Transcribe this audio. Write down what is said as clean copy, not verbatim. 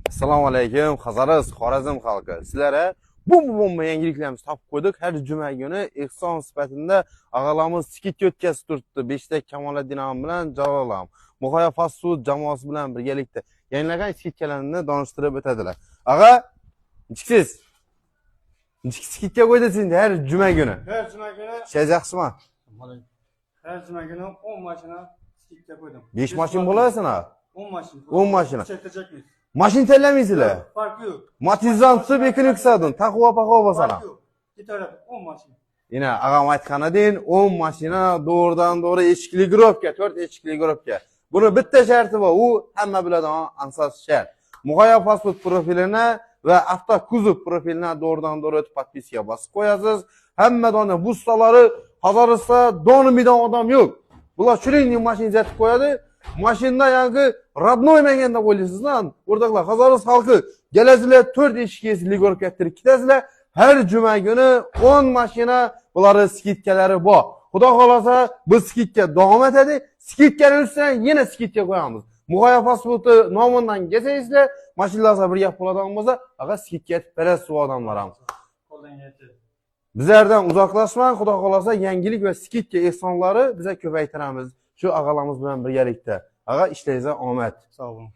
Assalomu alaykum, Hazorasp, Xorazm xalqi. Sizlarga bomba bomba yangiliklarimizni topib qo'ydik. Har juma kuni ehson sifatida ag'alamiz скидка o'tkazib turibdi. Beshta Kamoliddin ham bilan Jalol ham. Muhayyo Fast Food jamoasi bilan birgalikda yangilangan скидка larni donishtirib o'tadilar. Ag'a, nechiksiz? Nechik скидка qo'ydi endi har juma kuni? Her cuma günü Ishingiz yaxshimi? Her cuma günü 10 maşına скидка koydum. 5 mashina bo'lasin ha? 10 maşın. 10 mashina. Çekecek miyiz? Mashina tanlamaysizlar. Farkı yok. Matizdan tutib Equinox'dan taqvo paqvo bo'lsana. Farkı yok. Gitar 10 maşın. Yine ag'am aytganidek 10 mashina to'g'ridan to'g'ri eshikli коробка, 4 eshikli коробка. Buni bitta sharti bor, u hamma biladigan asos shart. Muhayyo Fast Food profilini va Avto Kuzov profilini to'g'ridan to'g'ri o'tib подписка bosib qo'yasiz. Hamma dona bu ustalari Hazorasda donimidan odam yo'q. Bular chiroyli mashina jatib qo'yadi. Mashinada yangi родной mengan deb o'ylaysiz lan. O'rtoqlar, Hazorasp xalqi kelasizlar, 4 eshikli коробка tirib ketasizlar. Har juma kuni 10 mashina bularni скидка lari bor. Xudo xohlasa bu скидка davom etadi. Скидка ning ustidan yana скидка qo'yamiz. Muhayyo Fast Food nomidan kelsangizlar, mashinalar bir gap bo'ladigan bo'lsa, ag'a скидка etib berasiz bu odamlar ham. Koldan geldi. Bizlardan uzoqlashmang, Xudo xohlasa yangilik va скидка ehsonlari biza ko'paytiramiz shu ag'alarimiz bilan birgalikda. Ag'a, ishlaringizga omad. Sağ olun.